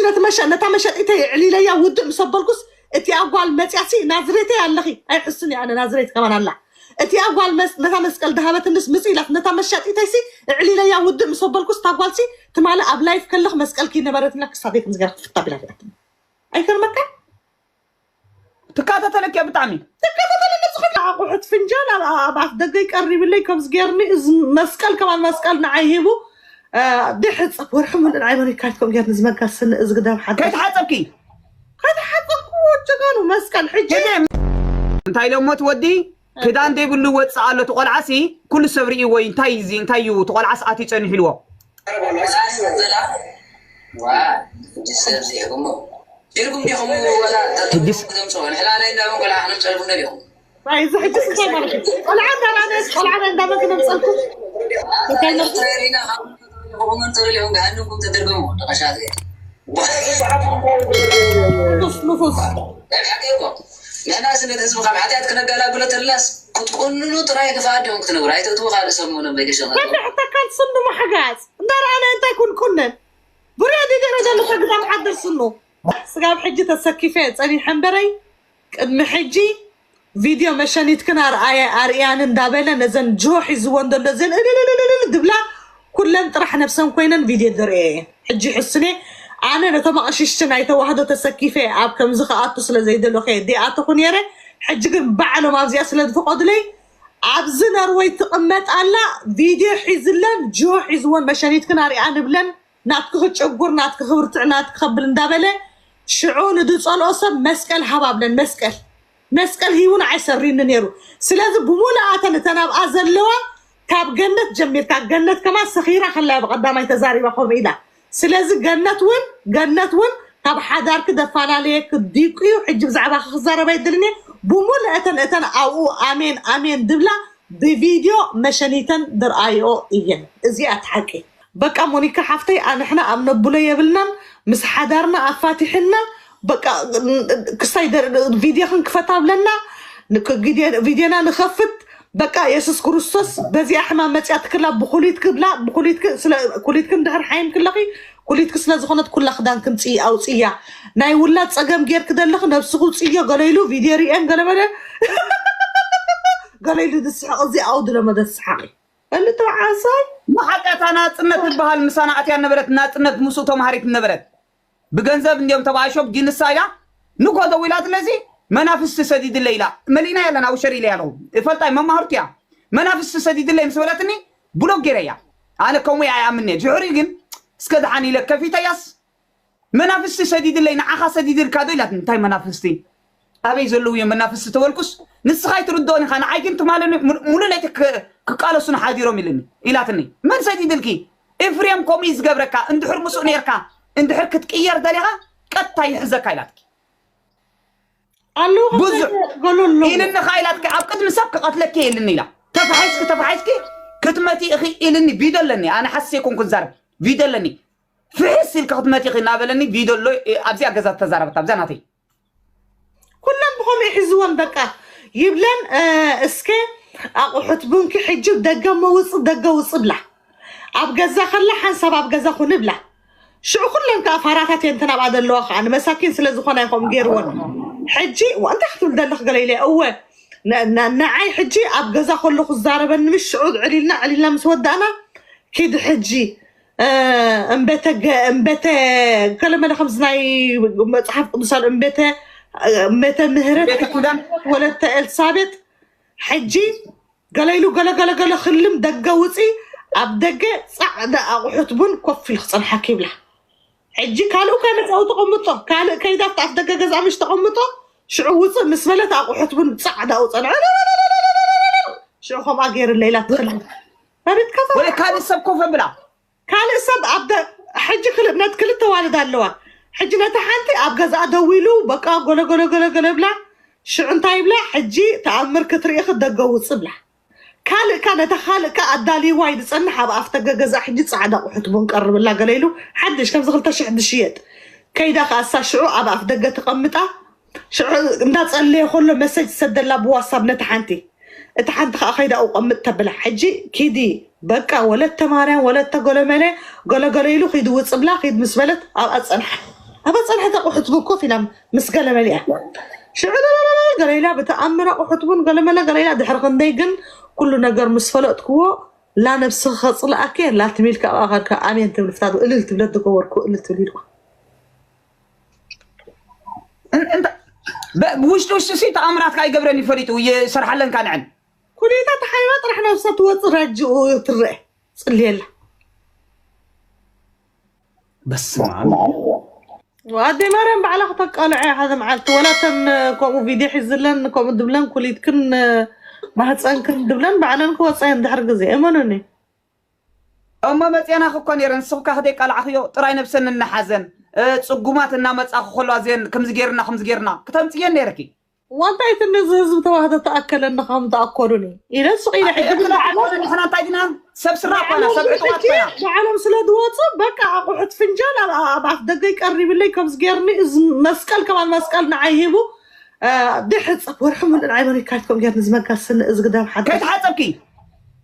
ነቲ መሸ- ነታ መሸጢተይ ዕሊለያ ውድእ ምስ ኣበልኩስ፣ እቲኣ ጓል መፅያሲ፣ ናዝሬተይ ኣለኺ፣ ኣይሕስን እየ ኣነ፣ ናዝሬት ከማን ኣላ። እቲኣ ጓል መስ- ነታ መስቀል ድሃበትንስ ምፅ ኢላት፣ ነታ መሻጢተይሲ ዕሊለያ ውድእ ምስ ኣበልኩስ፣ እታ ጓልሲ ትማሊ ኣብ ላይፍ ከለኽ መስቀልኪ ነበረትና፣ ክሳደይ ከምዚ ገይራ ክትፍታ ቢላ ሪኣትኒ። ኣይገርመካ? ትከታተለኪ እያ ብጣዕሚ። ትከታተለኒ። ዝኸዳ ኣቑሑት ፍንጃል ኣብ ኣብ ኣፍ ደገይ ቀሪብለይ፣ ከምዚ ገይርኒ፣ እዚ መስቀል ከማን መስቀል ንዓይ ሂቡ። ድሕፀ ወርሒ ሙሉእ ንዓይ መሪካት ከም ገይርኒ ዝመጋ ስኒ እዚ ግዳም ሓደ ከይተሓፀብኪ ከተሓፀብኩዎ ጀጋኑ መስቀል ሕጂ እንታይ ኢሎሞ እቲ ወዲ? ክዳን ዘይብሉ ወፅእ ኣሎ እቲ ቆልዓሲ። ኩሉ ሰብ ርእይዎ እዩ። እንታይ እዩ እዚ? እንታይ እዩ እቲ ቆልዓስ ኣትዩ ፀኒሑ ኢልዎ? ዋ፣ ሕጂ ሰብ ዘይሕክሞ። ዲርኩም ዲኹም ወላ ተምፅኦ ንሕና ናይ እንዳበን ቆልዓ ክነምፀልኩም ደሊኹም። ዋይ፣ እዚ ሕጂ እንታይ ማለት እዩ? ቆልዓ እንዳራነ ቆልዓ እንዳበን ክነምፀልኩም። እንታይ ማለት እዩ? ተረዲና ካብኹም ተረዲኹም ገሃንምኩም ተደርገሙ ደቐሻት። ንፉስ ንፉስ። ናይ ሓቂ እኮ። ንሕና ስለ ህዝቢ ካብ ሓጢኣት ክነገላግሎ ተላስ ክትቁንኑ ጥራይ ክፍኣት ዲኹም ክትነብሩ። ኣይተእትዉ ካልእ ሰብ ምኖም በይገሸ ከድሕተካ ስኑ ምሕጋዝ እንዳረኣና እንታይ ኩንኩነን? ብሬ ዲደረ ዘሎ ተግዳም ሓድር ስኑ። ስጋብ ሕጂ ተሰኪፈ ጸኒሐ እምበረይ ቅድሚ ሕጂ ቪድዮ መሸኒትክን ኣርኣየ ኣርእያን እንዳበለ ነዘን ጅሆ ሒዝወን ዘሎ ዘን እልልልልል ድብላ ኩለን ጥራሕ ነብሰን ኮይነን ቪድዮ ዘርእየ እየን። ሕጂ ሕስኔ ኣነ ነቶም ኣቕሽሽቲ ናይ ተዋህዶ ተሰኪፈ ኣብ ከምዚ ክኣቱ ስለ ዘይደለኹ እየ ዲኣተኹ ነይረ። ሕጂ ግን ባዕሎም ኣብዚኣ ስለ ዝፈቐዱለይ ኣብዚ ነርወይ ትቕመጥ ኣላ። ቪድዮ ሒዝለን ጅሆ ሒዝወን መሸኒትክን ኣርኣ ንብለን ናትኪ ክጭጉር ናትኪ ክብርትዕ ናትኪ ከብል እንዳበለ ሽዑ ንድፀልኦ ሰብ መስቀል ሃብ ኣብለን መስቀል መስቀል ሂቡ ንዓይ ሰሪኒ ነይሩ። ስለዚ ብሙሉኣተን እተን ኣብኣ ዘለዋ ካብ ገነት ጀሚርካ ገነት ከማን ሰኺራ ከላ እያ ብቐዳማይ ተዛሪባ ከምኡ ኢላ። ስለዚ ገነት እውን ገነት እውን ካብ ሓዳርኪ ደፋላለየኪ ዲቁ እዩ። ሕጂ ብዛዕባኺ ክዛረብ ኣይደልን እየ። ብሙሉአተን እተን ኣብኡ ኣሜን ኣሜን ድብላ ብቪድዮ መሸኒተን ድርኣይኦ እየን። እዚኣ እቲ ሓቂ። በቃ ሞኒካ ሓፍተይ ኣንሕና ኣብ ነብሎ የብልናን ምስ ሓዳርና ኣፋቲሕና በቃ ክስታይ ቪድዮ ክንክፈት ኣብለና ቪድዮና ንኸፍት በቃ የሱስ ክርስቶስ በዚኣ ሕማም መፅያ ትክላ ብኩሊት ክብላ ብኩሊት ኩሊትክ እንድሕር ሓይም ክለኺ ኩሊትክ ስለዝኾነት ኩላ ክዳን ክምፅኢ ኣውፅያ ናይ ውላድ ፀገም ጌርክ ዘለኽ ነብስኹ ውፅዮ ገለይሉ ቪድዮ ሪኤን ገለመለ ገለይሉ ዝስሕቕ እዚ ኣውድለመ ደስሓቂ እልተባዓሳይ ንሓጢኣታ ናፅነት ዝበሃል ምሳና ኣትያ ነበረት። ናፅነት ምስኡ ተማሃሪት ነበረት። ብገንዘብ እንዲዮም ተባኣሾብ ጂንሳይዳ ንኮ ደዊላት ለዚ መናፍስቲ ሰዲድለይ ኢላ መሊእና ያለን ኣውሸር ኢለ ያለኹ እፈልጣይ መማህርቱ እያ። መናፍስቲ ሰዲድለይ ምስ በለትኒ ብሎክ ገይረ እያ። ኣነ ከምኡ እያ ኣይኣምን እየ። ድሕሪ ግን እስከ ደሓን ኢለ ከፊተያስ መናፍስቲ ሰዲድለይ ንዓኻ ሰዲድልካ ዶ ኢላትኒ። እንታይ መናፍስቲ ኣበይ ዘለዉ እዮም መናፍስቲ ተበልኩስ ንስኻ ኣይትርድኦን ኢኻ ንዓይ ግን ትማሊ ሙሉእ ለይቲ ክቃለሱን ሓዲሮም ኢልኒ ኢላትኒ። መን ሰዲድልኪ? ኤፍሬም ከምኡ እዩ ዝገብረካ። እንድሕር ምስኡ ነርካ እንድሕር ክትቅየር ደሊኻ ቀጥታ ይሕዘካ ኢላትኪ። ኣለዉ ብዙሕ ገሎሎ ኢልኒ ኸዓ ኢላትኪ ኣብ ቅድሚ ሰብ ክቐትለኪ ኢልኒ ኢላ። ተፋሒስኪ ተፋሒስኪ ክትመቲ ኢኺ ኢልኒ። ቪድዮ ኣለኒ ኣነ ሓሲሰ ኣይኮንኩን ዛረብ ቪድዮ ኣለኒ። ፍሕስ ኢልኪ ክትመቲ ኢኺ እናበለኒ ቪድዮ ኣሎ። ኣብዚኣ ገዛ ዝተዛረበት ኣብዛ ናተይ ኩለን ብኸምኡ ይሕዝወን በቃ ይብለን። እስከ ኣቑሑት ቡንኪ ሕጂ ደገ መውፅ ደገ ውፅ ብላ ኣብ ገዛ ከላ ሓንሳብ ኣብ ገዛ ኩን ብላ ሽዑ ኩለን ከዓ ፋራታት እየን ተናብኣ ዘለዋ ከዓ ንመሳኪን ስለ ዝኾና ይኸም ገይርወን። ሕጂ ዋ እንታይ ክትብል ዘለኽ ገለ ኢለ እወ ን- ን- ንዓይ ሕጂ ኣብ ገዛ ከለኹ ዝዛረበኒ ምሽ ሽዑ ዕሊልና ዕሊልና ምስ ወዳእና ኪድ ሕጂ እምበተ ገ- እምበተ ከለመለ ከምዚ ናይ መፅሓፍ ቅዱስ ኣሎ እምበተ እምበተ ምህረት ቤተ ኪዳን ወለተ ኤልሳቤጥ ሕጂ ገለ ኢሉ ገለ ገለ ገለ ክልም ደገ ውፂ ኣብ ደገ ፃዕዳ ኣቑሑት ቡን ኮፍ ኢሉ ክፀንሓኪ ይብላ። ሕጂ ካልእ ከ መፃው ተቐምጦ ካልእ ከይዳ ኣብቲ ኣፍ ደገ ገዛ ምሽ ተቐምጦ ሽዑ ውፅእ ምስ በለት ኣቑሑት ቡን ፃዕዳ ውፀን ሽዑ ከምኣ ገይርለ ኢላ ትኽልም ፈሪድካ ወይ ካልእ ሰብ ኮፍ ኣብላ ካልእ ሰብ ኣብ ደ- ሕጂ ክል- ነት ክልተ ዋልድ ኣለዋ። ሕጂ ነታ ሓንቲ ኣብ ገዛኣ ደው ኢሉ በቃ ጎለ ጎለ ጎለ ጎለ ብላ ሽዑ እንታይ ይብላ ሕጂ ተኣምር ክትርኢ ክደገ ውፅ ብላ ካልእካ ነታ ካልእካ ኣዳልይዋ እዩ ዝፀንሕ ኣብ ኣፍ ደገ ገዛ ሕጂ ፃዕዳ ቁሑት ቡን ቀርብላ ገለ ኢሉ ሓድሽ ከምዚ ክልተ ሽሕ ድሽየጥ ከይዳ ከኣሳ ሽዑ ኣብ ኣፍ ደገ ተቐምጣ ሽዑ እንዳፀለየ ከሎ መሰጅ ትሰደላ ብዋሳብ ነታ ሓንቲ እታ ሓንቲ ከዓ ከይዳ ኣውቀምጥ ተብላ ሕጂ ኪዲ በቃ ወለተ ማርያም ወለተ ጎለመለ ገለገለ ኢሉ ኪድ ውፅ ብላ ኪድ ምስ በለት ኣብኣ ፀንሓ ኣበ ጸንሐት ኣቑሑት ቡን ኮፍ ኢላ ምስ ገለመሊኣ ሽዑ ለለለለ ገለ ኢላ ብተኣምር ኣቑሑት ቡን ገለመለ ገለ ኢላ ድሕሪ ክንደይ ግን ኩሉ ነገር ምስ ፈለጥክዎ ላ ነብስኺ ከጽልኣኪ ላ ትሚልካ ኣብኣ ከድካ ኣሜን ትብል ፍታት እልል ትብለ ዝገበርኩ እልል ትብል ኢልዋ ብውሽጢ ውሽጢ ሲ ተኣምራትካ ይገብረን ይፈሊጡ ይሰርሓለን ካልዕን ኩሌታ ተሓይባ ጥራሕ ነብሳ ትወፅእ ራጅኡ ትረአ ፅልየላ በስመ ኣደይ ማርያም ባዕላ ክተቃልዐ ሓደ መዓልቲ ወላተን ከምኡ ቪድዮ ሒዝለን ከምኡ ድብለን ኩሊትክን ማህፀንክን ድብለን ባዕለን ክወፀየን ድሕር ግዜ እመኑኒ እሞ መፅአና ክኮ ነይረን ንስኹም ከ ከደይቃላዕኽዮ ጥራይ ነብሰን እናሓዘን ፅጉማት እናመፃ ክከሉ ኣዝየን ከምዚ ገይርና ከምዚ ገይርና ክተምፅየን ነይርኪ ዋንታ ይትንዚ ህዝቢ ተዋህዶ ተኣከለኒ ከም ተኣከሉኒ ኢለ ሱቕ ኢለ ሕጂ ግን ባዕሎም ንሕና እንታይ ዲና ሰብ ስራ ኮና ሰብ ዕጡቃት ኮና ባዕሎም ስለ ዝወፁ በቃ ኣቑሑት ፍንጃል ኣብ ኣፍ ደገ ይቀርብለይ ከምዚ ገይርኒ እዚ መስቀል ከማን መስቀል ንዓይ ሂቡ ድሕፀብ ወርሒ ሙሉእ ንዓይ መሪካት ከም ገይርኒ ዝመጋስኒ እዚ ግዳም ሓደ ከይተሓፀብኪ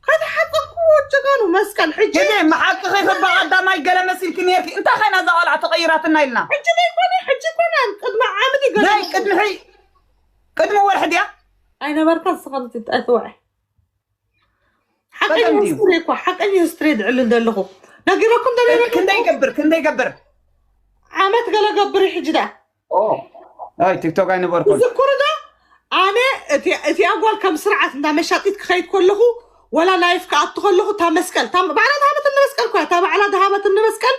ከይተሓፀብኩ ወጀጋኑ መስቀል ሕጂ ሕጂ መሓቂ ከይክባ ቀዳማይ ገለ መሲልኪ ነርኪ እንታይ ኸይና እዛ ቆልዓ ተቐይራትና ኢልና ሕጂ ዘይኮነ ሕጂ ኮነ ቅድሚ ዓመት ይገ ናይ ቅድሚ ቅድሚ ወርሒ ድያ ኣይነበርካ ንስኻ ኣይትውዐ ሓቀኛ ስትሪ እኮ ሓቀኛ ስትሪ ድዕልል ዘለኹ ነጊረኩም ክንደይ ገብር ክንደይ ገብር ዓመት ገለ ገብር ሕጂ ዳ ኣይ ቲክቶክ ኣይነበርኩን ዝኩር ዶ ኣነ እቲኣ ጓል ከም ስርዓት እንዳ መሻጢት ክኸይድ ከለኹ ወላ ላይፍ ክኣቱ ከለኹ እታ መስቀል ባዕላ ዝሃበትኒ መስቀል ኮ እታ ባዕላ ዝሃበትኒ መስቀል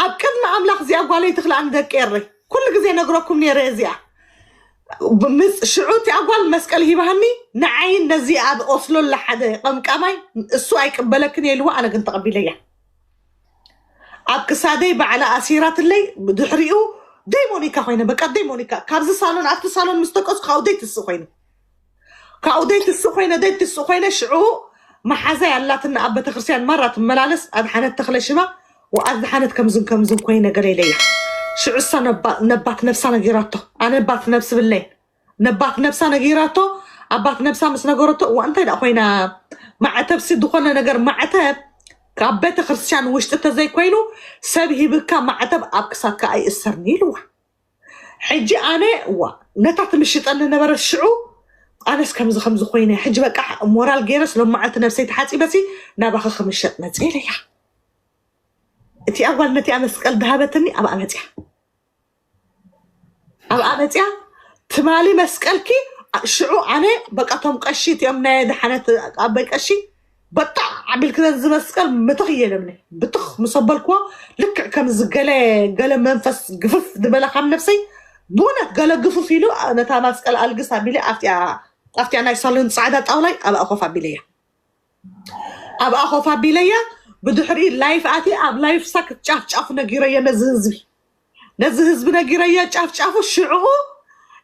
ኣብ ቅድሚ ኣምላኽ እዚኣ ጓለይ ትኽልኣኒ ደቂ ኤረይ ኩሉ ግዜ ነግረኩም ነይረ እዚኣ ሽዑ እቲኣ ጓል መስቀል ሂባሃኒ ንዓይን ነዚ ኣብ ኦስሎ ለሓደ ቀምቃማይ እሱ ኣይቅበለክን የልዋ ኣነ ግን ተቐቢለያ ኣብ ክሳደይ ባዕላ ኣሲራትለይ ብድሕሪኡ ደይ ሞኒካ ኮይነ በቃ ደይ ሞኒካ ካብዚ ሳሎን ኣብቲ ሳሎን ምስ ተቀሱ ካብኡ ደይ ትስእ ኮይነ ካብኡ ደይ ትስእ ኮይነ ደይ ትስእ ኮይነ ሽዑ መሓዛይ ኣላትና ኣብ ቤተክርስትያን ማራ ትመላለስ ኣድሓነት ተክለ ሽባ ወኣድሓነት ከምዝን ከምዝን ኮይነ ገለ ኢለያ ሽዑ እሳ ነባት ነብሳ ነጊራቶ ኣነ ነባት ነብስ ብለይ ነባት ነብሳ ነጊራቶ ኣባት ነብሳ ምስ ነገረቶ እዋ እንታይ ደኣ ኮይና ማዕተብ ሲ ዝኾነ ነገር ማዕተብ ካብ ቤተ ክርስቲያን ውሽጢ ተዘይኮይኑ ሰብ ሂብካ ማዕተብ ኣብ ክሳድካ ኣይእሰርን ኢልዋ ሕጂ ኣነ እዋ ነታ ትምሽጠኒ ነበረት ሽዑ ኣነስ ከምዚ ከምዚ ኮይነ ሕጂ በቃ ሞራል ገይረስ ሎማዓልቲ ነብሰይ ተሓፂበሲ ናባኺ ክምሸጥ መፅእ ኢለያ እቲኣ ጓል ነቲኣ መስቀል ዝሃበትኒ ኣብኣ መፅያ ኣብኣ መፅያ ትማሊ መስቀልኪ ሽዑ ኣነ በቃ ቶም ቀሺ እቲኦም ናይ ደሓነት ኣበይ ቀሺ በጣዕ ዓቢልክለን ዝመስቀል ምትኽ እየለምኒ ብትኽ ምሰበልክዎ ልክዕ ከምዚ ገለ ገለ መንፈስ ግፍፍ ዝበለ ካብ ነብሰይ ብእውነት ገለ ግፍፍ ኢሉ ነታ መስቀል ኣልግስ ኣቢለ ኣብቲኣ ኣብቲኣ ናይ ሳሎን ፃዕዳ ጣውላይ ኣብኣ ኮፍ ኣቢለያ ኣብኣ ኮፍ ኣቢለያ ብድሕሪ ላይፍ ኣቲ ኣብ ላይፍ ሳ ክትጫፍጫፉ ነጊረዮ ነዚ ህዝቢ ነዚ ህዝቢ ነጊረዮ ጫፍጫፉ ሽዕኡ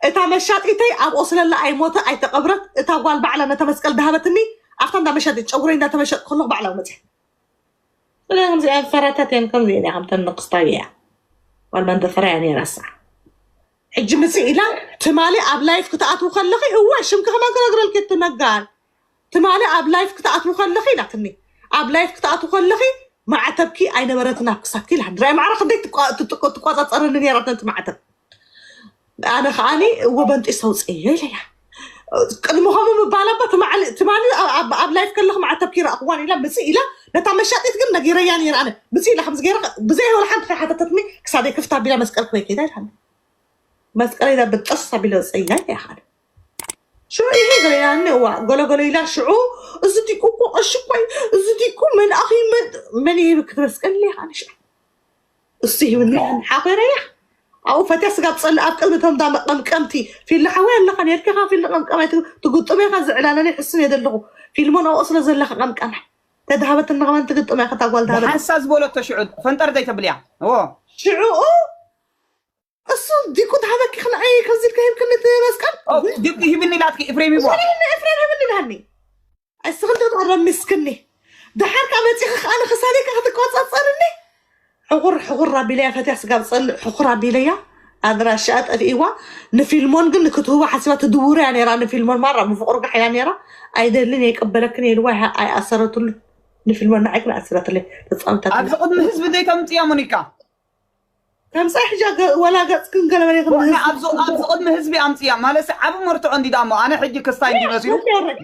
እታ መሻጢተይ ኣብ ኦስለላ ኣይሞተ ኣይተቐብረት እታ ጓል ባዕላ ነታ መስቀል ዝሃበትኒ ኣብታ እንዳ መሻጢት ጨጉረይ እንዳተመሸጥ ከለኹ ባዕላ መፅያ ስለዚ ከምዚኣ ፈራታት እየን ከምዚ እየን ከምተን ንቅስታዊ እያ ጓል መንተፈራ እያ ነይራ እሳ ሕጂ ምፅእ ኢላ ትማሊ ኣብ ላይፍ ክትኣትዉ ከለኺ እወ ሽምኪ ከማን ክነግረልኪ ትመጋል ትማሊ ኣብ ላይፍ ክትኣትዊ ከለኺ ኢላትኒ ኣብ ላይፍ ክትኣትዊ ከለኺ ማዕተብኪ ኣይነበረትን ኣብ ክሳድኪ ኢላ ድራይ ማዕረ ክንደይ ትቋፃፀረኒ ነይራት ነቲ ማዕተብ ኣነ ከዓኒ እወ በንጢስ ኣውፅእዮ ኢለያ ቅድሚ ከምኡ ምባል ኣባ ትማሊ ኣብ ላይፍ ከለኺ ማዕተብኪ ይረእኽዋን ኢላ ምፅእ ኢላ ነታ መሻጢት ግን ነጊረያ ነይረ ኣነ ምፅእ ኢላ ከምዚ ገይረ ብዘይ ወላ ሓንቲ ከይሓተተትኒ ክሳደይ ክፍት ኣቢላ መስቀል ክበይ ከይዳ ኢላ መስቀለይ ዳ ብጥስ ኣቢለ ዝፀያ እያ ሓደ ሽዑ ይሄ ገለያኒ እዋ ገለገለ ኢላ ሽዑ እዚ ዲቁ እኮ ቀሺ እኮ እዩ እዚ ዲቁ መልኣኽ እዩ መን ይህብክ ትመስቀል ኢኻ ንሽ እሱ ይህብኒ ሓኾረ እያ ኣብኡ ፈትያ ስጋ ትፀልእ ኣብ ቅድሚ ቶም ዳ መቀምቀምቲ ፊላ ሓወይ ኣለኻ ነርኪኻ ፊላ ቀምቀማይ ትግጥመ ኢኻ ዝዕላለኒ ሕስን እየ ዘለኹ ፊልሞን ኣብኡ ስለ ዘለኻ ቀምቀማይ ተድሃበት እናኸመን ትግጥመ ኢኻ ታጓል ድሃበት ሓንሳ ዝበለቶ ሽዑ ፈንጠር ዘይተብልያ እዎ ሽዑኡ እሱ ዲቁ ተሃበኪ ክንዐይ ከዚ ከሂብክኒ እቲ መስቀል ዲቁ ሂብኒ ኢላትኪ ኤፍሬም ይቦ ኤፍሬም ሂብኒ ኢላኒ እስኽን ተጣረ ምስክኒ ድሓር ካብ መፂኺ ከዓ ንክሳደይ ከዓ ክትቆፃፀርኒ ሕቁር ሕቁር ኣቢለያ ፈትያ ስጋብ ፀልእ ሕቁር ኣቢለያ ኣድራሻኣ ጠፊእዋ ንፊልሞን ግን ክትህቦ ሓሲባ ትድውር እያ ነይራ ንፊልሞን ማራ ብፍቅሩ ጋሕ ኢላ ነይራ ኣይደልን የቀበለክን የልዋ ኣይኣሰረትሉ ንፊልሞን ንዓይ ግን ኣሲራትለይ ተፃምታት ኣብዚ ቅድሚ ህዝቢ ዘይተምፅያ ሞኒካ ከምሳ ሕጂ ገ- ወላ ገጽክን ገለመለ ወላ ኣብዚ ኣብዚ ቅድሚ ህዝቢ ኣምፅያ ማለት ዓብ መርትዖ እንዲ ዳሞ ኣነ ሕጂ ክስታይ እንዲመሲሉ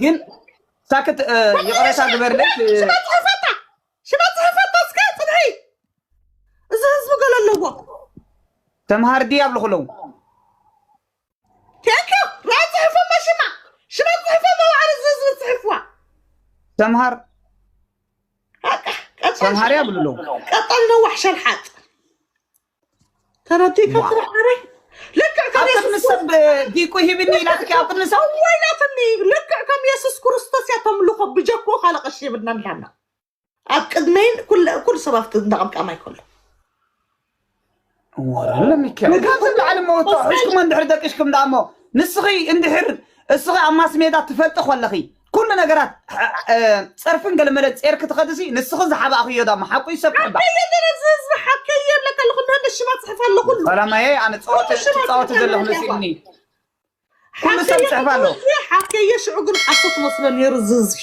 ግን ሳክት ይቕረታ ግበርለይ ሽማ ጽሕፈታ ሽማ ጽሕፈታ እስከ ጽንሒ እዚ ህዝቢ ገለ ኣለዎ ተምሃር ድያ ኣብልኹ ኣለዉ ቴንኪ ራይ ጽሕፈማ ሽማ ሽማ ጽሕፈማ ባዕሉ እዚ ህዝቢ ጽሕፍዋ ተምሃር በቃ ቀጻል ተምሃር እያ ብሉ ኣለዉ ቀጻል ነዋሕ ሸልሓጥ ተረዲእካ ትረሓረ ልክዕ ከም ኣብ ቅድሚ የሱስ ሰብ ዲቁ ሂብኒ ኢላትኪ ኣብ ቅድሚ ሰብ ወይላትኒ ልክዕ ከም የሱስ ክርስቶስ እያ ተምልኾ ብጀክኡ ካልእ ቀሺ የብልና ንላና ኣብ ቅድመይን ኩለ ኩሉ ሰብ ኣብቲ እንዳቐምቃማይ ከሎ ወረለ ሚካኤል ካብዚ ላዕሊ መወቶ ሒዝኩም እንድሕር ደቂሽኩም ዳሞ ንስኺ እንድሕር እስኺ ኣብ ማስ ሜዳ ትፈልጢ ከለኺ ኩሉ ነገራት እ፣ ጸርፍን ገለመለ ጼርክ ትኸድሲ ንስኺ ዝሓባእኽዮ ዳሞ ሓቁ እዩ ሰብ ክሕባእ ሓከየ ገለ እዚ ህዝቢ ሓከየ የብለካ ኣለኹ ንህንደ ሽማ ጽሕፍ ኣለኹሉ ሰላማየ ኣነ ጸወተ ትጻወቲ ዘለኹ መሲልኒ ኩሉ ሰብ ጽሕፍ ኣሎ ሓከየ ሽዑ ግን ሓሶት መስሎ ነይሩ እዚ ህዝቢ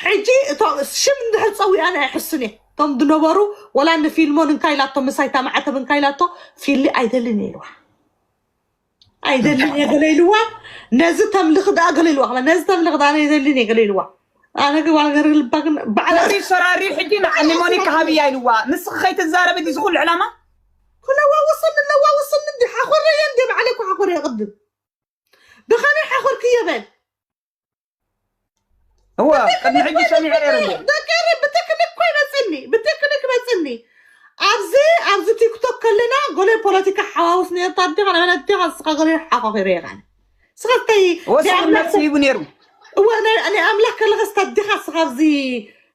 ሕጂ እቶም ሽም እንድሕር ፀዊኣን ኣይሕሱን እየ እቶም ዝነበሩ ወላ ንፊልሞን እንካ ኢላቶ ምሳይታ ማዕተብ እንካ ኢላቶ ፊሊ ኣይደልን እየ ኢልዋ ኣይደልን እየ ገለ ኢልዋ ነዚ ተምልኽ ደኣ ገለ ኢልዋ ከላ ነዚ ተምልኽ ደኣ ኣይደልን እየ ገለ ኢልዋ ኣነ ግን ዋላ ገር ልባ ግን ባዕላ ሰራሪ ሰራሪ ሕጂ ንዓኒ ሞኒካ ሃብያ ኢልዋ ንስኺ ከይትዛረቢ ድዚ ኩሉ ዕላማ ክነዋውስን እነዋውስን እንዲ ሓኾረየ እንዲ ባዕለ እኮ ሓኾረ ይቕድም ብኸመይ ሓኾርክዮ በል እወ ቅድሚ ሕጂ ሰሚዐ ነይረ እንዴ ደቂ ኤረይ ብቴክኒክ እኮ ይመፅኒ ብቴክኒክ ይመፅኒ ኣብዚ ኣብዚ ቲክቶክ ከለና ገለ ፖለቲካ ሓዋውስ ነርታ ኣዲኻ ነበረ ኣዲኻ ንስኻ ገለ ሓኾኺረ ኢኻ ንስኻ እንታይ ወሰን መልሲ ሂቡ ነይሩ እወ ናይ ናይ ኣምላኽ ከለኸ ስታ ኣዲኻ ንስኻ ኣብዚ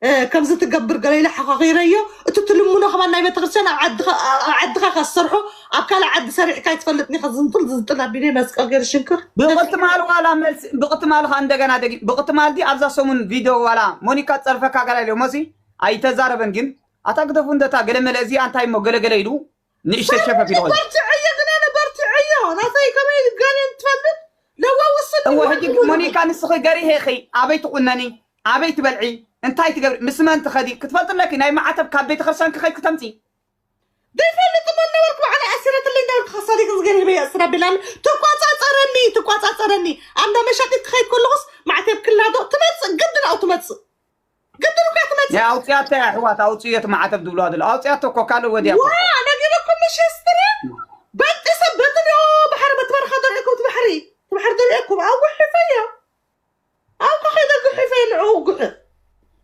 እ፣ ከምዚ ትገብር ገለ ኢለ ሓኻኺረዮ እቲ ትልምኖ ከማን ናይ ቤተክርስትያን ኣብ ዓድኻ ኣብ ዓድኻ ከሰርሖ ኣብ ካልእ ዓዲ ሰሪሕካ ይትፈልጥ ኒኻ ዝንጥል ዝንጥል ኣቢለ መስቀል ገይሩ ሽንክር ብቕትማል ዋላ መልሲ ብቕትማል ኻ እንደገና ደጊ ብቕትማል ዲ ኣብዛ ሰሙን ቪድዮ ዋላ ሞኒካ ጸርፈካ ገላ ኢለ ሞሲ ኣይተዛረበን ግን ኣታ ግደፉ እንደታ ገለ መለ እዚኣ እንታይ እሞ ገለገለ ኢሉ ንእሽተ ሸፈፍ ኢሉ ኾይኑ በርትዐዮ ግን ኣነ በርትዐዮ ናተይ ከመይ ጋኔን ትፈልጥ ለዋ ውስን እወ ሕጂ ሞኒካ ንስኺ ገሪሄኺ ኣበይ ትቑነኒ ኣበይ ትበልዒ እንታይ ትገብሪ ምስ መን ትኸዲ ክትፈልጢ ኣለኪ ናይ ማዕተብ ካብ ቤተክርስትያን ክኸይድ ክተምፂ ዘይፈልጥ እሞ ነበርኩ ባዕላ ኣሲረትለይ ነበርኩ ከሳዲቅ ዝገርበ የእስራ ቢላኒ ትቋፃፀረኒ ትቋፃፀረኒ ኣንዳ መሻጢት ክኸይድ ከለኹስ ማዕተብ ክላዶ ትመፅእ ግድን ኣው ትመፅእ ግድን እኳ ትመፅእ ኣውፅያቶ ኣሕዋት ኣውፅዮ እቲ ማዕተብ ዝብልዋ ዘሎ ኣውፅያቶ እኮ ካልእ ወዲያ ዋ ነጊረኩም ምሽ ስትሪ በጢሰ በጥልዮ ባሕሪ በትበርኻ ደርዕኩም ትባሕሪ ትባሕሪ ደርዕኩም ኣው ጉሒፈዮ ኣው ከኸይደ ጉሒፈዮ ንዕኡ ጉሒ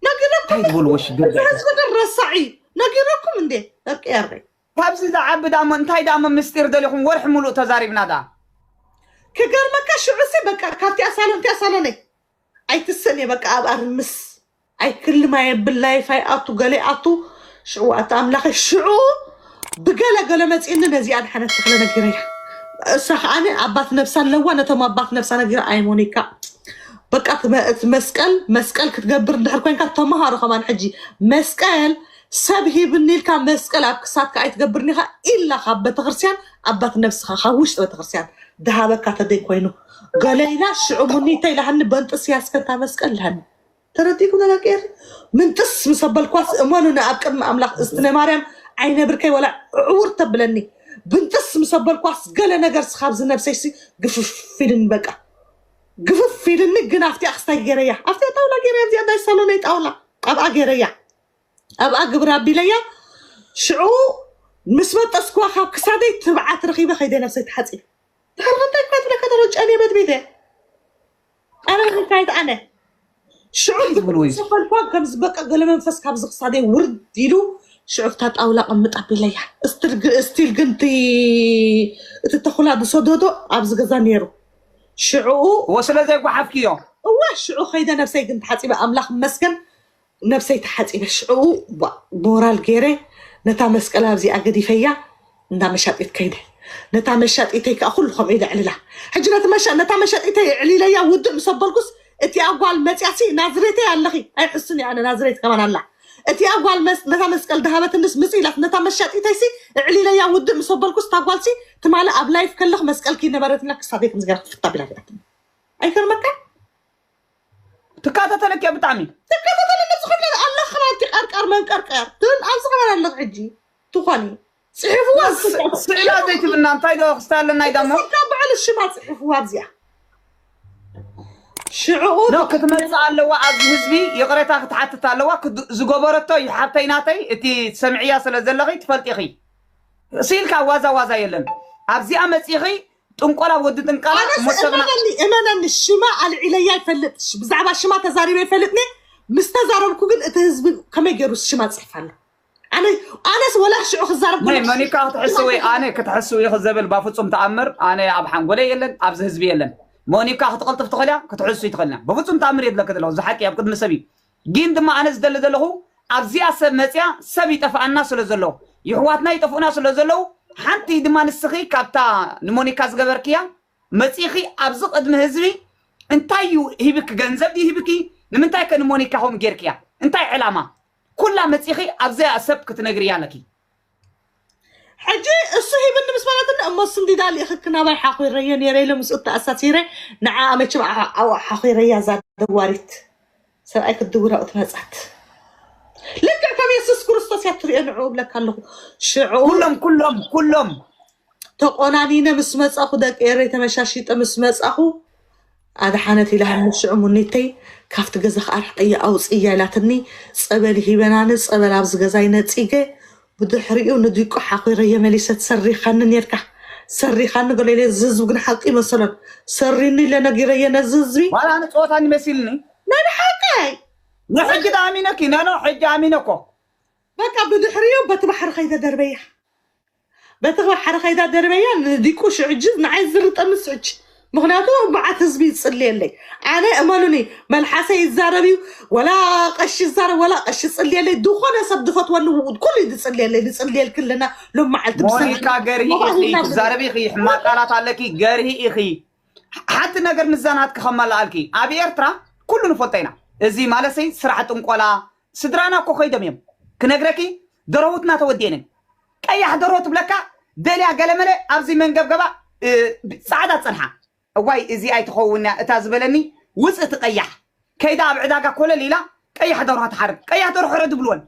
ነጊረኩም እንታይ ዝበልዎ ሽግር ህዝቢ ግን ረሳዒ ነጊረኩም እንዴ ደቂ ኤረይ ካብዚ ዝዓቢ ዳሞ እንታይ ዳሞ ምስጢር ደሊኹም ወርሒ ሙሉእ ተዛሪብና ዳ ክገርመካ ሽዑሲ በቃ ካብቲኣ ሳሎን እቲኣ ሳሎነይ ኣይትሰን እየ በቃ ኣብ ኣርምስ ኣይክልማ የብል ላይፍ ኣይኣቱ ገለ ኣቱ ሽዑ ኣቲ ኣምላኸ ሽዑ ብገለ ገለ መፂእኒ ነዚኣ ድሓነት ተኽለ ነጊረያ እሳ ከዓነ ኣባት ነብሳ ኣለዋ ነቶም ኣባት ነብሳ ነጊራ ኣይሞኒካ በቃ እቲ መ- እቲ መስቀል መስቀል ክትገብር እንድሕር ኮይንካ ተምሃሮ ከማን ሕጂ መስቀል ሰብ ሂብኒ ኢልካ መስቀል ኣብ ክሳድካ ኣይትገብርኒ ኢኻ ኢላ ካብ ቤተክርስትያን ኣባት ነብስኻ ካብ ውሽጢ ቤተክርስትያን ድሃበካ ተደይ ኮይኑ ገለ ኢላ ሽዑ ሙኒተ ኢላሃኒ በንጥስ ያስከታ መስቀል ኢላሃኒ ተረዲእኩም ደቂ ኤር ምንጥስ ምስ ኣበልኳስ እመኑኒ ኣብ ቅድሚ ኣምላኽ እዝትነ ማርያም ዓይነ ብርከይ ወላ ዕውር ተብለኒ ብንጥስ ምስ ኣበልኳስ ገለ ነገር ስኻብዚ ነብሰይሲ ግፍፍ ኢልኒ በቃ ግፍፍ ኢልኒ ግን ኣብቲኣ ክስታይ ገይረያ ኣብቲኣ ጣውላ ገይረያ እዚኣ ናይ ሳሎነይ ጣውላ ኣብኣ ገይረያ ኣብኣ ግብር ኣቢለያ ሽዑ ምስ በጠስኩዋ ካብ ክሳደይ ትብዓት ረኺበ ከይደ ነብሰይ ተሓፂበ ድሕሪ ክንታይ እኳ ትብለካ ተሎ ጨንየ በትቤተ ኣነ ምንካይት ኣነ ሽዑ ዝብሉ ወይ? ዝፈልኳ ከም ዝበቀ ገለ መንፈስ ካብዚ ክሳደይ ውርድ ኢሉ ሽዑ ክታ ጣውላ ቀምጥ ኣቢለያ ስቲል ግን እቲ ተኹላ ዝሰደዶ ኣብዚ ገዛ ነይሩ ሽዑ እዎ ስለ ዘይጓሓፍክዮ እዋ ሽዑ ከይደ ነብሰይ ግን ተሓፂበ ኣምላኽ መስገን ነብሰይ ተሓፂበ ሽዑ ሞራል ገይረ ነታ መስቀል ኣብዚኣ ገዲፈያ እንዳ መሻጢት ከይደ ነታ መሻጢተይ ከዓ ኩሉ ከምኡ ኢለ ዕልላ ሕጂ ነቲ መሻ ነታ መሻጢተይ ዕሊለያ ውድእ ምስ ኣበልኩስ እቲኣ ጓል መፅያሲ ናዝሬተይ ኣለኺ ኣይሕስን እየ ኣነ ናዝሬት ከማን ኣላ እቲኣ ጓል መስ- ነታ መስቀል ድሃበትንስ ምፅ ኢላት ነታ መሻጢተይሲ ዕሊለያ ውድእ ምስ ኣበልኩስ እታ ጓልሲ ትማሊ ኣብ ላይፍ ከለኽ መስቀልኪ ነበረትና ክሳደይ ከምዚ ገይራ ክፍታ ቢላ ኣይገርመካ ትካተተለኪ እያ ብጣዕሚ ትከታተለኒ ኣብዚ ከብላ ኣለኽ ናብቲ ቀርቀር መንቀርቀር ትብል ኣብዚ ከማን ኣለኽ ሕጂ ትኾኒ ጽሕፍዋ ስእላ ዘይትብልና እንታይ ዶ ክስታ ኣለና ኢዳሞ ካብ በዓል ሽማ ጽሕፍዋ ኣብዚኣ ሽዕኡ ኖ ክትመጽእ ኣለዋ ኣብዚ ህዝቢ ይቕሬታ ክትሓትት ኣለዋ ክድ- ዝገበረቶ እዩ ሓብተይ ናተይ እቲ ሰምዕያ ስለ ዘለኺ ትፈልጢኺ ስኢልካ ዋዛ ዋዛ የለን ኣብዚኣ መጺኺ ጥንቆላ ወዲ ጥንቃላ ኣነስ ሞሰብና እመነኒ እመነኒ ሽማ ኣልዒለያ ይፈልጥ ብዛዕባ ሽማ ተዛሪበ ይፈልጥኒ ምስ ተዛረብኩ ግን እቲ ህዝቢ ከመይ ገይሩ ሽማ ጽሕፍ ኣሎ ኣነ ኣነስ ወላ ሽዑ ክዛረብ ናይ ከለኹ ሞኒካ ክትሕስዊ ኣነ ክትሕስዊ ክዘብል ባፍጹም ተኣምር ኣነ ኣብ ሓንጎለ የለን ኣብዚ ህዝቢ የለን ሞኒካ ክትቕልጥፍ ትኽእልያ ክትሕስዊ ትኽእልና ብፍጹም ተኣምር የድለክ ዘለኹ ዝሓቂ ኣብ ቅድሚ ሰብ እዩ ግን ድማ ኣነ ዝደሊ ዘለኹ ኣብዚኣ ሰብ መፅያ ሰብ ይጠፍኣና ስለ ዘሎ ይሕዋትና ይጠፍኡና ስለ ዘለዉ ሓንቲ ድማ ንስኺ ካብታ ንሞኒካ ዝገበርክያ መፂኺ ኣብዚ ቅድሚ ህዝቢ እንታይ እዩ ሂብክ ገንዘብ ድዩ ሂብኪ ንምንታይ ከ ንሞኒካ ከምኡ ጌርክያ እንታይ ዕላማ ኩላ መፂኺ ኣብዚኣ ሰብ ክትነግርያ ኣለኪ ሕጂ እሱ ሂብኒ ምስ በለትኒ እሞ ስንዲዳ ልኢኽክ ናባይ ሓኺረየ ነይረ ኢለ ምስኡ ተኣሳሲረ ንዓ መችም ሓኺረያ እዛ ደዋሪት ሰብኣይ ክትድውራ ክትመጻት ልክዕ ከም የሱስ ክርስቶስ እያ ትሪኦ ንዕኡ እብለካ ኣለኹ ሽዑ ኩሎም ኩሎም ኩሎም ተቆናኒነ ምስ መጻኹ ደቂ ኤረይ ተመሻሺጠ ምስ መጻኹ ኣድሓነት ኢላሃኒ ሽዑ ሙኒተይ ካብቲ ገዛ ከኣ ርሕቀያ ኣውፅያ ኢላትኒ ፀበል ሂበናኒ ፀበል ኣብዚ ገዛይ ነፂገ ብድሕሪኡ ንዲቁ ሓኺረየ መሊሰ ትሰሪኻኒ ኔርካ ሰሪኻኒ ገለ ኢለ እዚ ህዝቢ ግን ሓቂ መሰሎን ሰሪኒ ኢለ ነጊረየ ነዚ ህዝቢ ዋላ ኣነ ፀወታ ንመሲልኒ ናይ ብሓቀይ ንሕጂ ኣሚነኪ ነኖ ሕጂ ኣሚነ እኮ በቃ ብድሕሪኡ በቲ ባሕሪ ከይደ ደርበያ በቲ ባሕሪ ከይዳ ደርበያ ንዲቁ ሽዕጂ ንዓይ ዝርጠኒ ስዕጂ ምክንያቱ መዓት ህዝቢ ይፅልየለይ ኣነ እመኑኒ መልሓሰ ይዛረብ እዩ ወላ ቀሺ ይዛረብ ወላ ቀሺ ይፅልየለይ ዝኾነ ሰብ ዝፈትወኒ ኩሉ እዩ ዝፅልየለይ ንፅልየልክ ኣለና ሎም መዓልቲ ሞኒካ ገርሂ ኢኺ ትዛረቢ ኢኺ ሕማቅ ቃላት ኣለኪ ገርሂ ኢኺ ሓንቲ ነገር ንዛናትኪ ከማላኣልኪ ኣብ ኤርትራ ኩሉ ንፈልጦ ኢና እዚ ማለሰይ ስራሕ ጥንቆላ ስድራና እኮ ከይዶም እዮም ክነግረኪ ደረሁትና ተወዲኤንን ቀያሕ ደርሆ ትብለካ ደልያ ገለመለ ኣብዚ መንገብገባ እ፣ ጻዕዳ ትጸንሓ እዋይ እዚ ኣይትኸውን እያ እታ ዝበለኒ ውፅእ እቲ ቀያሕ ከይዳ ኣብ ዕዳጋ ኮለል ኢላ ቀያሕ ደርሆ ትሓርድ ቀያሕ ደርሆ ሕረድ ይብልወን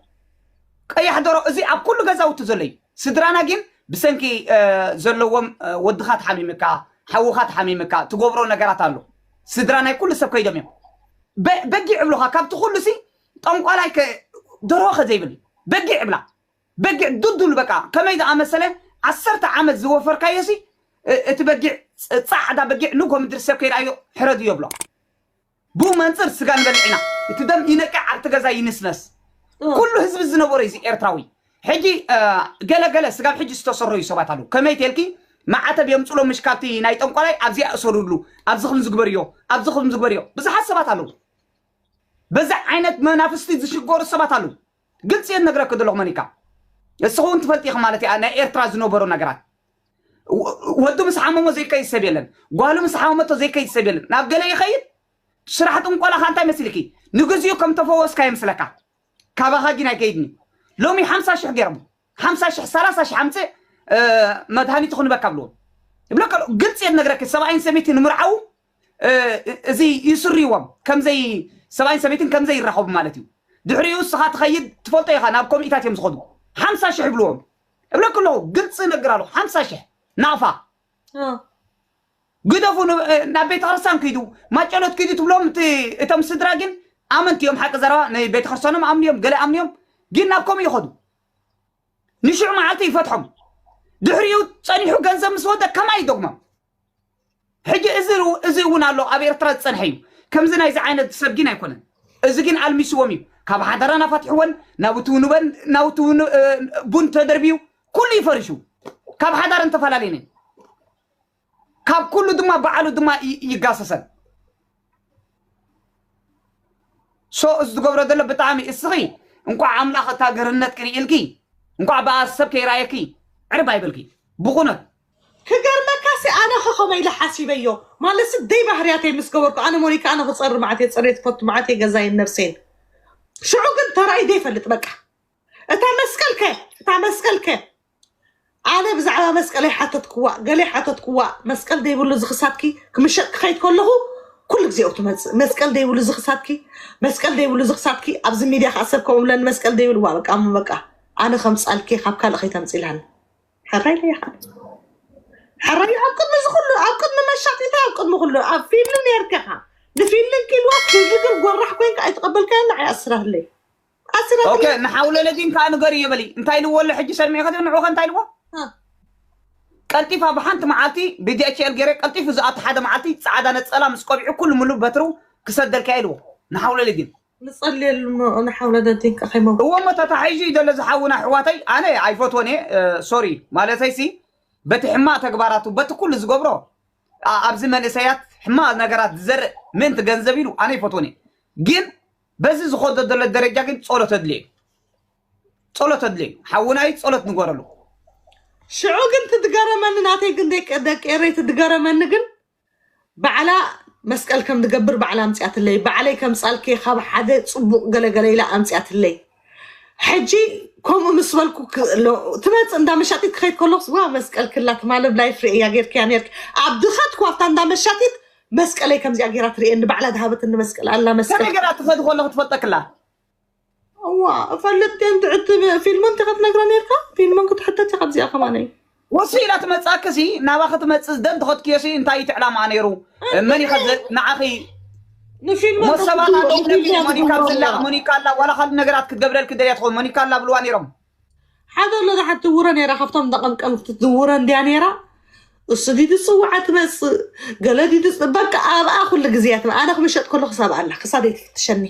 ቀያሕ ደርሆ እዚ ኣብ ኩሉ ገዛውቲ ዘሎ እዩ ስድራና ግን ብሰንኪ እ፣ ዘለዎም እ፣ ወድኻ ተሓሚምካ ሓውኻ ተሓሚምካ ትገብሮ ነገራት ኣሎ ስድራ ናይ ኩሉ ሰብ ከይዶም እዮም በ- በጊዕ ይብሉኻ ካብቲ ኩሉ ሲ ጠንቋላይ ከ- ደርሆ ከ ዘይብል በጊዕ ይብላ በጊዕ ዱዱል በቃ ከመይ ዝኣመሰለ ዓሰርተ ዓመት ዝወፈርካዮ ሲ እ- እቲ በጊዕ ፅ- ፃዕዳ በጊዕ ንጎ ምድሪ ሰብ ከይርኣዮ ሕረዱ የብሎ ብኡ መንፅር ስጋ ንበልዕ ኢና እቲ ደም ይነቅዕ ኣብቲ ገዛ ይንስነስ ኩሉ ህዝቢ ዝነበሮ እዚ ኤርትራዊ ሕጂ እ፣ ገለ ገለ ስጋብ ሕጂ ዝተሰርሑ ሰባት ኣለዉ ከመይ ተልኪ መዓተብ የምፅሎም ምሽ ካብቲ ናይ ጠንቋላይ ኣብዚኣ እሰሩሉ ኣብዚ ከም ዝግበርዮ ኣብዚ ከም ዝግበርዮ ብዙሓት ሰባት ኣለዉ በዛ ዓይነት መናፍስቲ ዝሽገሩ ሰባት ኣለዉ ግልፂ እየ ነግረክ ዘለኹ መኒካ እስኹ እውን ትፈልጢ ኢኺ ማለት እያ ናይ ኤርትራ ዝነበሩ ነገራት ወ- ወዱ ምስ ሓመሞ ዘይከይድ ሰብ የለን ጓሉ ምስ ሓመመቶ ዘይከይድ ሰብ የለን ናብ ገለ ይኸይድ ስራሕ ጥንቆላኻ እንታይ መሲልኪ ንግዚኡ ከም ተፈወስካ የምስለካ ካባኻ ግን ኣይከይድኒ ሎሚ ሓምሳ ሽሕ ገይሮም ሓምሳ ሽሕ ሰላሳ ሽሕ ኣምፅእ እ፣ መድሃኒት ይኹንበካ ብልዎም ይብለካ ግልፂ እየ ነግረኪ ሰብኣይን ሰበይቲ ንምርዓው እ፣ እዚ ይስርይዎም ከምዘይ ሰብኣይን ሰበይትን ከምዘይ ይራኸቡ ማለት እዩ ድሕሪኡ እስኻ ትኸይድ ትፈልጦ ኢኻ ናብ ኮሚታት እዮም ዝኸዱ ሓምሳ ሽሕ ይብልዎም እብለክ ኣለኹ ግልፂ ነግር ኣለኹ ሓምሳ ሽሕ ናቕፋ ግደፉ ናብ ቤተክርስትያን ክይዱ ማጨሎት ክይዱ ትብሎም እቶም ስድራ ግን ኣመንቲ እዮም ሓቂ ዘረባ ንቤተክርስትያኖም ኣምንዮም ገለ ኣምንዮም ግን ናብ ከምኡ ይኸዱ ንሽዑ መዓልቲ ይፈትሖም ድሕሪኡ ፀኒሑ ገንዘብ ምስ ወደ ከማይ ይደግሞም ሕጂ እዚ እውን ኣሎ ኣብ ኤርትራ ዝፀንሐ እዩ ከምዚ ናይዚ ዓይነት ሰብ ግን ኣይኮነን እዚ ግን ኣልሚስዎም እዩ ካብ ሓዳራን ኣፋትሕወን ናብቲ ውንበን ናብቲ ቡን ተደርብዩ ኩሉ ይፈርሹ ካብ ሓዳረን ተፈላለየን ካብ ኩሉ ድማ በዓሉ ድማ ይጋሰሰን ሶ እዚ ዝገብሮ ዘሎ ብጣዕሚ እስኺ እንኳዕ ኣምላኽ እታ ገርነት ክርኢ ኢልኪ እንኳዕ ብኣ ሰብ ከይረኣየኪ ዕርብ ኣይበልኪ ብቑነት ክገርመካሲ ኣነ ኸኸመ ኢለ ሓሲበዮ ማለትሲ ደይ ባህርያተይ ምስ ገበርኩ ኣነ ሞኒካ ኣነ ክፀሪ ማዓት እየ ፀሬት ፈቱ ማዓት እየ ገዛይን ነብሰይን ሽዑ ግን ተራይ ደይፈልጥ በቃ እታ መስቀልከ እታ መስቀልከ ኣነ ብዛዕባ መስቀል ኣይሓተትክዋ ገለ ሓተትክዋ መስቀል ደይብሉ ዝኽሳትኪ ክምሸጥ ክኸይድ ከለኹ ኩሉ ግዜ ትመፅእ መስቀል ደይብሉ ዝኽሳትኪ መስቀል ደይብሉ ዝኽሳትኪ ኣብዚ ሚድያ ከዓ ሰብ ከምኡ ብለኒ መስቀል ደይብሉ ዋ በቃ እሞ በቃ ኣነ ከምፃልኪ ካብ ካልእ ከይተምፅኢላኒ ሕራይ ኢለ ይሓ ሕራይ ኣብ ቅድሚ እዚ ኩሉ ኣብ ቅድሚ መሻጢታ ኣብ ቅድሚ ኩሉ ኣብ ፊልም ነርካ ኢኻ ንፊልም ኪልዋ ክዝግር ጎራሕ ኮይንካ ኣይተቐበልካዮ ንዓይ ኣስራህለይ ኣስራህለይ ንሓውለለዲን ከዓ ንገር እየ በሊ እንታይ ኢልዎ ኣሎ ሕጂ ሰሚዕካ ንዑኸ እንታይ ኢልዎ ቀልጢፋ ብሓንቲ መዓልቲ ብዲኤችኤል ገይረ ቀልጢፉ ዝኣቲ ሓደ መዓልቲ ፃዕዳ ነፀላ ምስ ቆቢዑ ኩሉ ምሉ በትሩ ክሰደልካ ኢልዎ ንሓውለለዲን ንፀልየሉ ንሓውለደዲን ከኸይመው እዎ እሞ ተታሒዙ እዩ ዘሎ ዝሓውና ኣሕዋተይ ኣነ ኣይፈትወን እየ ሶሪ ማለተይ ሲ በቲ ሕማቅ ተግባራቱ በቲ ኩሉ ዝገብሮ ኣብዚ መንእሰያት ሕማቅ ነገራት ዝዘርእ ምእንቲ ገንዘብ ኢሉ ኣነ ኣይፈትወን እየ ግን በዚ ዝኸዶ ዘሎ ደረጃ ግን ጸሎት ኣድልዮ ጸሎት ኣድልዮ ሓውና እዩ ጸሎት ንገረሉ ሽዑ ግን ትድገረመኒ ናተይ ግን ደቂ ደቂ ኤረይ ትድገረመኒ ግን ባዕላ መስቀል ከም ዝገብር ባዕላ ኣምፅኣትለይ ባዕለይ ከምፃልኪ ካብ ሓደ ፅቡቅ ገለገለ ኢላ ኣምፅኣትለይ ሕጂ ከምኡ ምስ በልኩ ትመፅእ እንዳ መሻጢት ክኸይድ ከለኩስ ዋ መስቀል ክላ ትማሊ ብላይፍ ርእያ ጌርክያ ኔርክ ኣብ ድኻት ኳፍታ እንዳ መሻጢት መስቀለይ ከምዚኣ ጌራ ትርእየኒ ባዕላ ዝሃበትኒ መስቀል ኣላ መስቀል ነገራት ትኸድ ከሎ ክትፈልጠክላ እዋ እፈልጥ እየ እንድዕቲ ፊልሞን ተኸትነግረ ኔርካ ፊልሞን ክትሕተት እየ ካብዚኣ ከማነይ ወሲ ኢላ ትመፅኣክሲ ናባ ክትመፅእ ደን ተኸትክዮሲ እንታይ እዩ ትዕላማ ነይሩ መን ይኸ ንዓኺ ንፊልም ሞሰባት ኣለዉ ነቢ ሞኒካ ብዝላ ሞኒካ ኣላ ዋላ ካልእ ነገራት ክትገብረልክ ደልያ ትኸውን ሞኒካ ኣላ ብልዋ ነይሮም ሓደ ኣሎ ዝሓት ትውረ ነይራ ካብቶም እንዳቐምቀም ክትትውረ እንድያ ነይራ እሱ ዲዲ ፅዋዓ ትመፅእ ገለ ዲዲ በቃ ኣብኣ ኩሉ ግዜ ኣነ ክምሸጥ ከለኹ ሳብ ኣላ ክሳደይ ትፍትሸኒ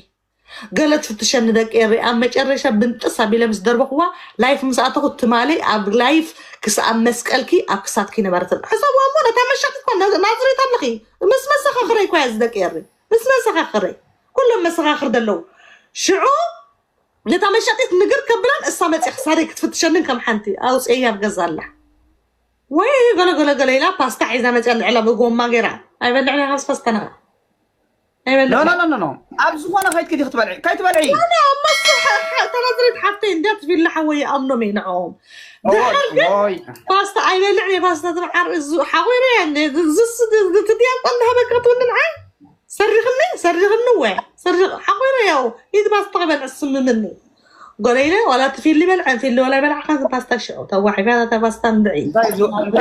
ገለ ትፍትሸኒ ደቂ ኤረይ ኣብ መጨረሻ ብንጥስ ኣቢለ ምስ ደርበኽዋ ላይፍ ምስ ኣተኹ ትማሊ ኣብ ላይፍ ክስኣብ መስቀልኪ ኣብ ክሳድኪ ነበረትን ሕሰብዋ እሞ ነታ መሻጢት እኳ ናዝሬት ኣለኺ ምስ መሰኻኽረይ እኳ እዚ ደቂ ኤረይ ምስ መሰኻኽረይ ኩሎም መሰኻኽር ደለዉ ሽዑ ነታ መሻጢት ንግር ከብላን እሳ መፅያ ክሳደይ ክትፍትሸንን ከም ሓንቲ ኣውፅኤያ ኣብ ገዛ ኣላ ወይ ገለ ገለ ገለ ኢላ ፓስታ ሒዛ መፅያ ንዕላ ብጎማ ገይራ ኣይበልዕን ኢኻስ ፓስታ ንዓ ኖ ኖ ኖ ኖ ኣብ ዝኾነ ከይትክዲ ክትበልዒ ከይትበልዒ ተናዝሬት ሓፍተይ እንዲያ ትፊላ ሓወይ ይኣምኖም እየ ንዕኦም ድሕር ግን ፓስታ ኣይበልዕን እየ ፓስታ ትምዓር እዙ ሓወይና እያ ትድያ ቆል ሃበካ ትውንን ዓይ ሰሪኽኒ ሰሪኽኒ ወ ሰሪኽ ሓቆይና ያው ኢድ ፓስታ ክበልዕ ስምምኒ ጎለይለ ዋላ ትፊሊ በልዐ ፊሊ ወላ በልዓኻ ፓስታ ሽዑ ተዋሒፋ እታ ፓስታ እንድዒ እንታይ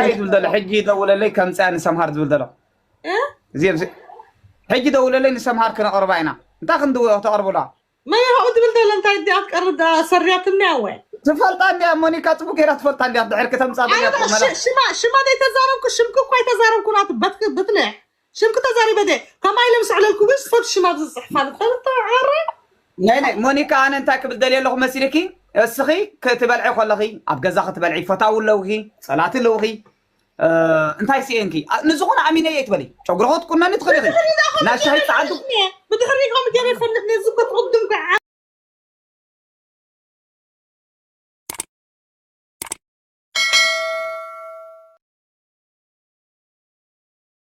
እዩ ዝብል ዘሎ ሕጂ ደውለለይ ከምፅያ ንሰምሃር ዝብል ዘሎ እዚ ኣብዚ ሕጂ ደውለለይ ንሰምሃር ክነቕርባ ኢና እንታይ ክንድውኦ ተቕርቡላ መን ካብኡ ትብል ደለ እንታይ ድኣ ትቀርብ ሰሪያትኒ ኣወ ትፈልጣ እንዲያ ሞኒካ ፅቡቅ ገይራ ትፈልጣ እንዲያ ድሕር ከተምፃ ሽማ ዘይተዛረብኩ ሽምኪ እኳ ኣይተዛረብኩ ናቱ በትልሕ ሽምኪ ተዛሪበ ደ ከማይ ኢለ ምስ ዕለልኩ ግን ሰብ ሽም ኣብዚ ዝፅሕፋ ልፈልጥ ዓረ ናይ ናይ ሞኒካ ኣነ እንታይ ክብል ደልየ ኣለኹ መሲልኪ እስኺ ክትበልዒ ከለኺ ኣብ ገዛ ክትበልዒ ፈታዊ ኣለውኺ ፀላቲ ኣለውኺ እንታይ ስኤንኪ ንዝኾነ ኣሚነየ ኣይትበሊ ጨጉርኺ ትቁነኒ ትኽእሊ ኢኺ ናይ ሻሂ ፀዓዱ ብድሕሪ ከምኡ ገይረ ይፈልጥ ነዚ እኮ ትቕድም